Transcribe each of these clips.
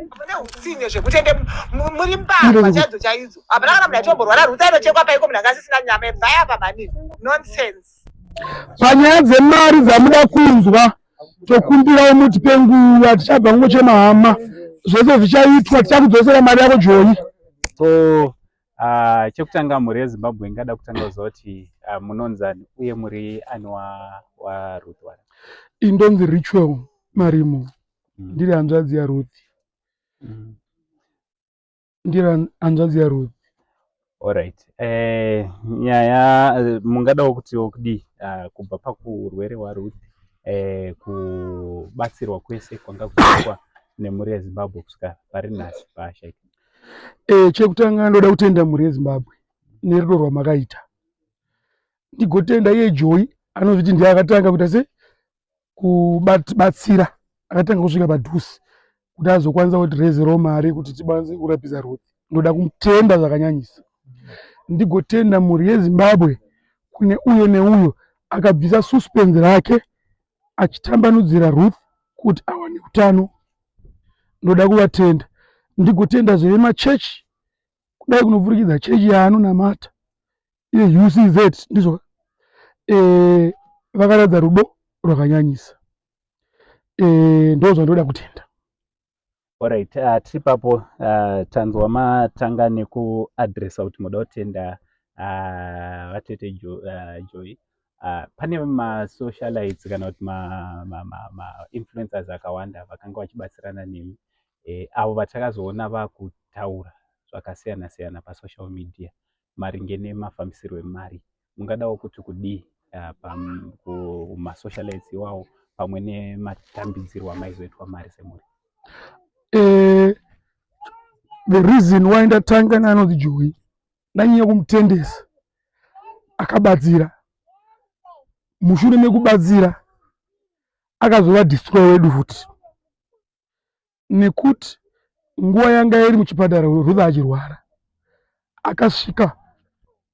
Mune utsinye zvekuti ende muri mbavha chaidzo chaidzo. Hapana kana munhu achitomborwara rutsa inochekwa paiko munhu anga asisina nyama ibvai apa mhani. Nonsense. Panyaya dzemari dzamuda kunzwa tokumbirawo mutipe nguva tichabva kungochema hama zvese zvichaitwa tichakudzosera mari yako Joyi. So chekutanga mhuri yeZimbabwe ingada kutanga kuziva kuti munonzani uye muri ani waRuth wa Indonzi Ritual Marimo. Ndiri hanzvadzi yaRuth. Ndiri hanzvadzi yaRuth. Alright. Nyaya mungadawo kutiwo kudii kubva pakurwere hwaRuth kubatsirwa kwese kwanga kuchiitwa nemhuri yeZimbabwe kusvika pari nhasi paashaika? Chekutanga ndoda kutenda mhuri yeZimbabwe nerudo rwamakaita. Ndigotenda iye Joy anozviti ndiye akatanga kuita se kubatsira akatanga kusvika padhuze kuti azokwanisa kutirezerawo mari kuti tikwanise kurapisa Ruth. Ndoda kumutenda zvakanyanyisa. Ndigotenda mhuri yeZimbabwe kune uyo neuyo akabvisa suspense rake achitambanudzira Ruth kuti awane utano. Ndoda kuvatenda. Ndigotendazve vemachechi kudai kunopfurikidza chechi yaanonamata yeUCZ ndizvo vakaratidza rudo rwakanyanyisa. Ndo zvandoda kutenda. Alright, tiri papo tanzwa matanga nekuadresa kuti munoda kutenda vatete Joy. Pane masocialites kana kuti mainfluencers akawanda vakanga vachibatsirana nemi avo vatakazoona vakutaura zvakasiyana siyana pasocial media maringe nemafambisirwo emari. Mungadawo kuti kudii kumasocialites iwawo pamwe nematambidzirwo amaizoitwa mari semhuri? The reason why ndatanga neanonzi Joy ndanyanya kumutendesa akabatsira. Mushure mekubatsira akazova destroyer wedu futi nekuti nguva yanga iri muchipatara Ruth achirwara akasvika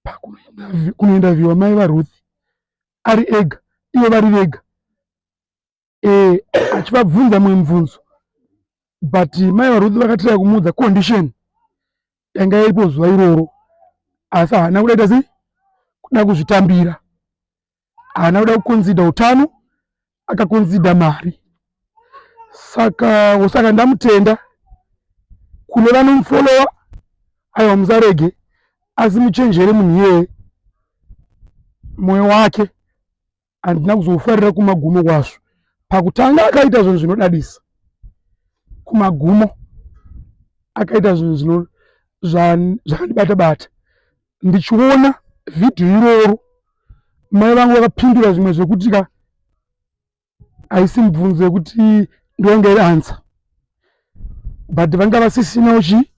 pakunointerviewa mai vaRuth ari ega ivo vari vega achivabvunza mumwe mubvunzo but mai vaRuth vakatira kumuudza condition yanga iripo zuva iroro asi haana kuda ita sei kuda kuzvitambira haana kuda kuconsider utano akaconsider mari saka ndamutenda kune vanomufolowa aiwa musarege asi muchenjere munhu iyeye mwoyo wake handina kuzofarira kumagumo kwazvo pakutanga akaita zvinhu zvinodadisa kumagumo akaita zvinhu zvakandibata bata ndichiona vhidhiyo iroro mai vangu vakapindura zvimwe zvekuti ka haisi mubvunzo yekuti ndoyanga iri answer but vanga vasisinawo chii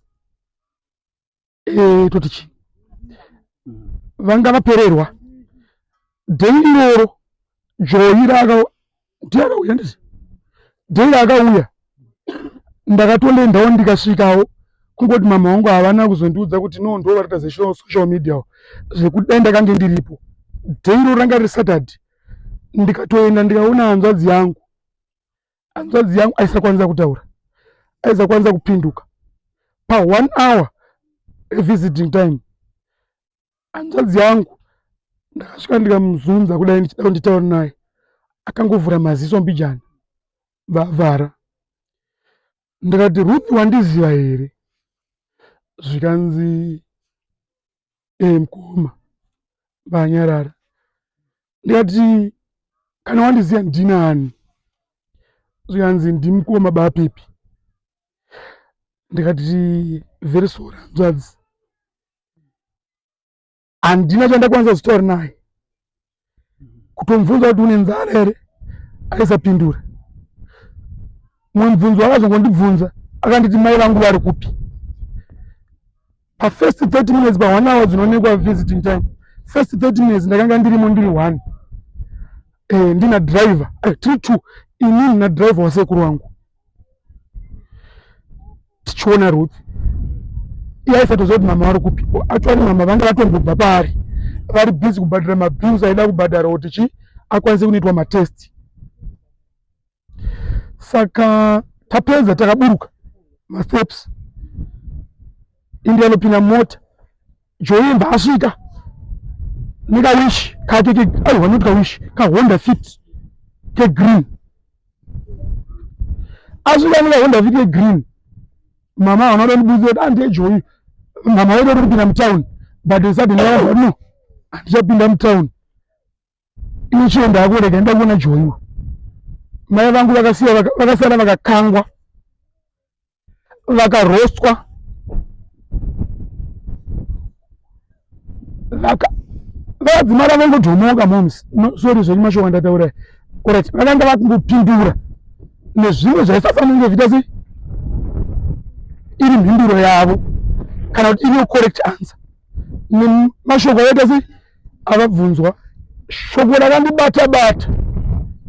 toti chii vanga vapererwa day iroro Joy raka ndiye akauya ndisi day raakauya ndakatolendawo ndikasvikawo kungoti mama vangu havana kuzondiudza kuti no ndo varikuita zesocial media zvekuti dai ndakange ndiripo day iroro ranga riri Saturday ndikatoenda ndikaona hanzvadzi yangu hanzvadzi yangu aisakwanisa kutaura aisakwanisa kupinduka pa 1 hour visiting time hanzvadzi yangu ndakasvika ndikamuzunza kudai ndichida kunditaura naye akangovhura maziso mbijana vavhara ndikati Ruth wandiziva here zvikanzi mukoma vanyarara ndikati kana wandiziva ndinani zvikanzi ndimukoma baPepi ndikati very sorry hanzvadzi handina chandakwanisa kuzotaura naye kutomubvunza kuti une nzara here aisapindura mumwe mubvunzo akazongondibvunza akanditi mai vangu vari kupi pafirst 30 minutes pa 1 hour dzinoonekwa visiting time first 30 minutes ndakanga ndirimo ndiri one ndina driver tiri two inini nadriver wasekuru wangu tichiona Ruth iye aisatoziva kuti mama vari kupi actually mama vanga vatombobva paari vari busy kubhadhara mabills aida kubhadhara kuti chi akwanise kunoitwa matest saka tapedza takaburuka. Masteps indi anopinda mumota, Joey mbva asvika nekawish kake, aiwa not kawish, kaHonda Fit kegreen. Asvika nekaHonda Fit kegreen, mama havana kuda kundibudza kuti andiye Joey. Mama vaida kuti kupinda mutown, but suddenly vakabva, no, handichapinda mutown, iwe chienda hako, rega ndida kuona Joey. Mai vangu vakasiya vakasara vakakangwa, vakarostwa, vadzimara vangodhomoka. Moms, no, sorry zvenyu mashoko andataura. Alright, vakanga vakungopindura nezvimwe zvaisafanira kunge zviita sei iri mhinduro yavo kana kuti iriyo correct answer nemashoko avaita sei avabvunzwa. Shoko rakandibata bata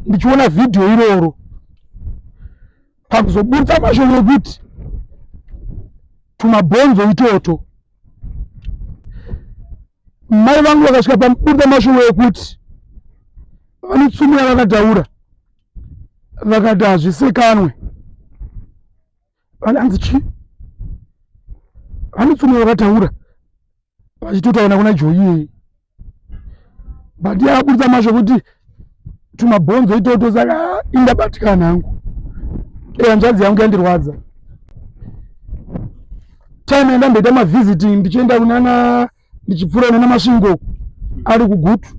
ndichiona vhidhiyo iroro pakuzoburitsa mashoko ekuti tumabhonzo itoto, mai vangu vakasvika pamuburitsa mashoko ekuti vane tsumo yavakataura, vakati hazvisekanwe. Hanzi chii? Vane tsumo yavakataura vachitotaura kuna Joyiyei, but yakaburitsa mashoko kuti tumabhonzo itoto. Saka indabatikana hangu, hanzvadzi yangu yandirwadza. Time yandamboita mavisiting, ndichienda kunana, ndichipfuura nana Masvingo ari kuGutu,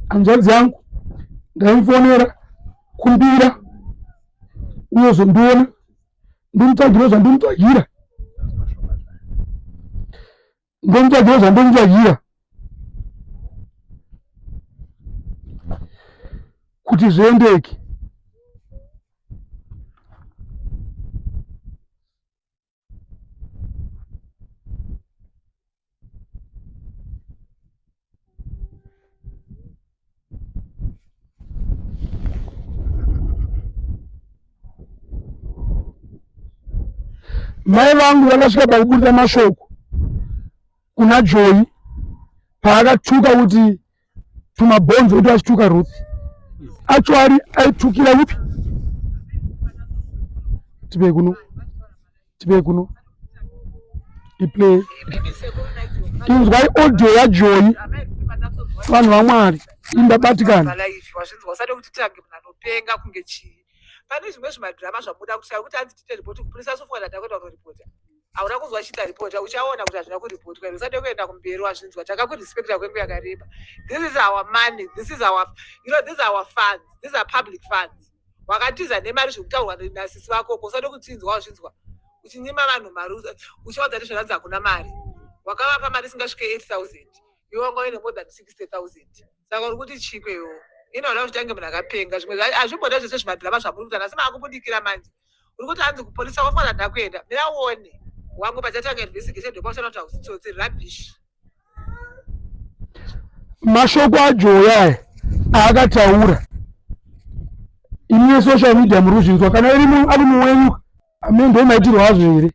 hanzvadzi yangu ndaimufonera kumbira uyozondiona, ndimutsvagire zvandimutsvagira, ndomutsvagira zvandomutsvagira kuti zviendeke. Mai vangu vakasvika pakuburitsa mashoko kuna Joy paakatuka kuti tumabhonzo kuti achituka Ruth. Actually aitukira upi? Tipe kuno, tipe kuno, iplay, inzwai audio yaJoy. Vanhu vaMwari, indabatikana. Wazvinzwa, usade kuti titange munhu anopenga kunge chii. Pane zvimwe zvimadhirama zvamuda kuti kuti hanzi tiite ripoti kupurisa, sofunga tatakuenda kunoripota. Hauna kunzwa chiita ripota, uchaona kuti hazvina kuripotwa here. Usade kuenda kumberi, wazvinzwa? Takakurespekta kwenguva yakareba. This is our money, this is our you know these are our funds, these are public funds. Wakatiza nemari zvekutaurwa nasisi vakoko, usade kutsinzwa, wazvinzwa? Uchinyima vanhu mari, uchivaudza kuti zvakanzi hakuna mari. Wakavapa mari isingasvike 8000, iwe wanga uine more than 60 000. Saka uri kuti chikwe iwo inoda kuti tange munhu akapenga. Zvimwe hazvimboda zvese zvimadhirama zvamuri kuita nhasi maakubudikira manje. Uri kuti hanzi kupolisa wafanira ndakuenda, mira uone wangu pachatanga investigation, ndopauchaona kuti hausitsotsi. Rubbish. Mashoko aJoy aya aakataura, imi vesocial media muri kuzvinzwa. Kana iri ari muwenyu, ame ndo maitirwo azvo here?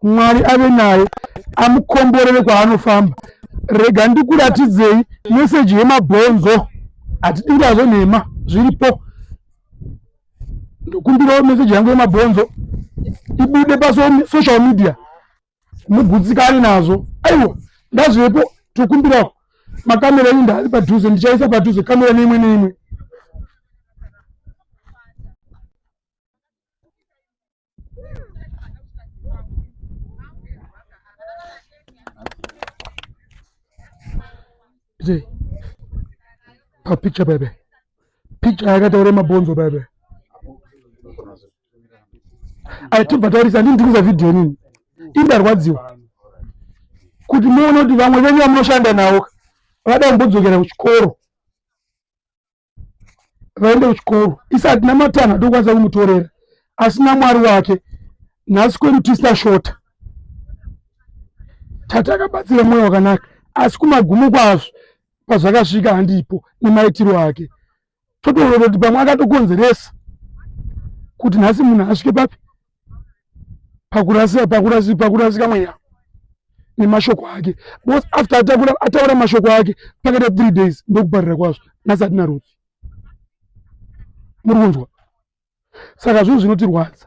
Mwari ave naye, amukomborere kwaanofamba. Rega ndikuratidzei meseji yemabhonzo. Hatidi kuti nhema zviripo. Ndokumbirawo meseji yangu yemabhonzo ibude pasocial media, mugutsikane nazvo. Aiwa, ndazvepo. Tokumbirawo makamera enyu, ndaari padhuze, ndichaisa padhuze kamera neimwe neimwe. Ite papicture bebe, picture yakataura mabhonzo bebe. Ai, tibva taurisa, ndini ndikuza vhidhiyo nini. Indarwadziwa kuti muone kuti vamwe venyu vamunoshanda navo vada kumbodzokera kuchikoro, vaende kuchikoro. Isati namatanho atokwanisa kumutorera, asi naMwari wake nhasi kwedu tisina shota. Tata akabatsira mwoyo wakanaka, asi kumagumo kwazvo pazvakasvika handipo nemaitiro ake. Totoona kuti pamwe akatokonzeresa kuti nhasi munhu asvike papi, pakurasika, pakurasika, pakurasika mweya nemashoko ake, because after ataura mashoko ake pakaita 3 days ndokuparira kwazvo nhasi hatina Ruth. Muri kunzwa? Saka zvinhu zvinotirwadza.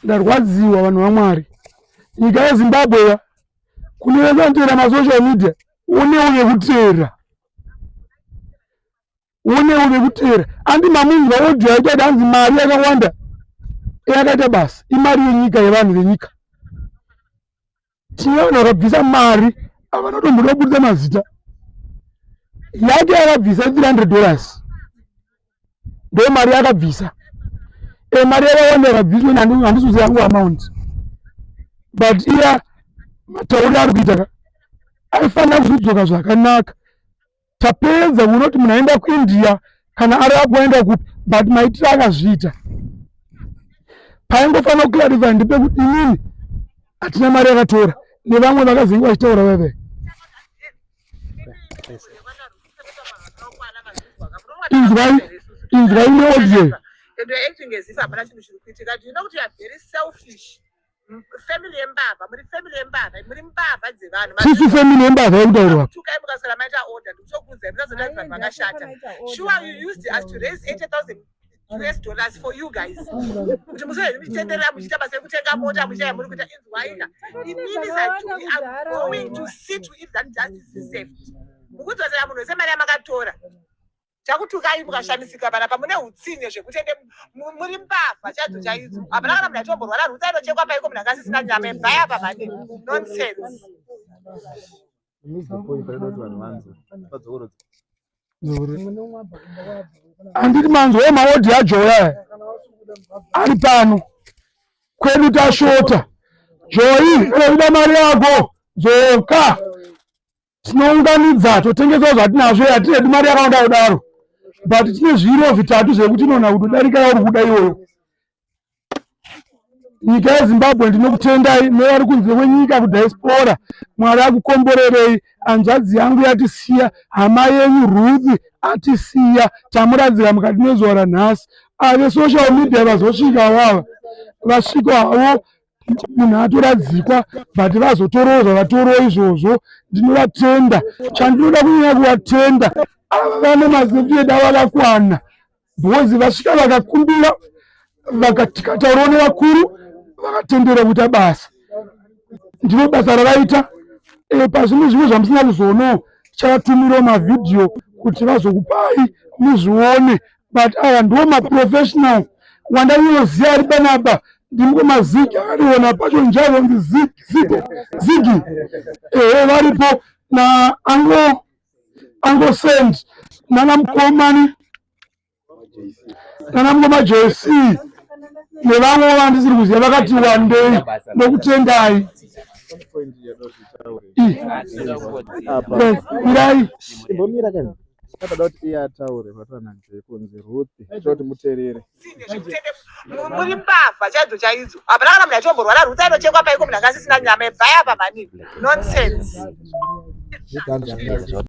Ndarwadziwa, vanhu vaMwari. Nyika yeZimbabwe ya kune vese vanoteera masocial media, onewo vekuteera, onewo vekuteera. Andi mamunzwa audio yaita kuti hanzi mari yakawanda yakaita basa imari yenyika, yevanhu venyika. Tine vanhu vakabvisa mari, avanotomboda kubudisa mazita. Yake yakabvisa $300, ndo mari yakabvisa. Mari yakawanda yakabviswa, handisi kuziva yangu amount, but iya matauriro ari kuita ka, aifanira kuzodzoka zvakanaka. Tapedza kuona kuti munhu aenda kuIndia kana ari apo aenda kupi, but maitiro akazviita paingofanira kuclarify ndepekuti inini hatina mari yakatora, nevamwe vakazenge vachitaura veve. Inzwai, inzwai neaudio. And you're acting as if hapana chinhu chiri kuitika. Do you know kuti you are very selfish? Family yembavha, muri family yembavha, muri mbavha dzevanhu. Tisu family yembavha yekutaurwa. Tukai mukaswera maita order, ndikutokuudzai, musazoda vanhu vakashata. Sure, you used us to raise 80,000 US dollars for you guys kuti muzomutenderera muchiita basa rekutenga mota muchiita yamuri kuita. Inzwaika, inini saJoy, I'm going to see to it that justice is served. Mukudzosera munhu wese mari yamakatora. Chakutukai mukashamisika panapa, mune utsinye zvekuti ende muri mbavha chaidzo chaidzo. Hapana kana munhu achitomborwara rutsa inochekwa paiko, munhu akasisina nyama ibvai apa mani, nonsense. Miss the point parida kuti vanhu vanzwe padzokorodza. Handiti manzwa maaudio aJoy aya ari pano kwedu? Tashota. Joy, unoida mari yako, dzoka. Tinounganidza totengesawo zvatinazvo. Hatiredu mari yakawanda kudaro, but tine zviro zvitatu zvekuti inona kutodarika yauri kuda iyoyo. Nyika yeZimbabwe, ndinokutendai nevari kunze kwenyika, kudiaspora. Mwari akukomborerei. Hanzvadzi yangu yatisiya, hama yenyu Ruth atisiya, tamuradzira mukati mezuva ranhasi. Ave social media vazosvika vava vasvika havo, munhu atoradzikwa, but vazotorowo zvavatorowo izvozvo. Ndinovatenda. Chandinoda kunyanya kuvatenda, ava vane mazefu edu vakakwana, because vasvika vakakumbira, vakatikataurawo nevakuru, vakatendera kuita basa. Ndiro basa ravaita. Pazvimwe zvimwe zvamusina kuzoonawo, tichavatumirawo mavhidhiyo kuti vazokupai muzvione, but aya ndo maprofessional wandanyinoziva ari panapa. Ndimukoma Zigi, akationa pacho njavonzi Zigi Zigi. Ehe, varipo na ango angosend nana mukomani, nana mukoma JC nevamwe vandisiri kuziva vakati wandei. Nokutendai. Point yada kuti itaure. Apa mirai. Imbomira kani, patada kuti iye ataure patana kunzi Ruth, toti muteerere. Utsinye zvekuti ende muri mbavha chaidzo chaidzo. Hapana kana munhu achitomborwara rutsa inochekwa paiko, munhu akasisina nyama ibvai apa mani, nonsense.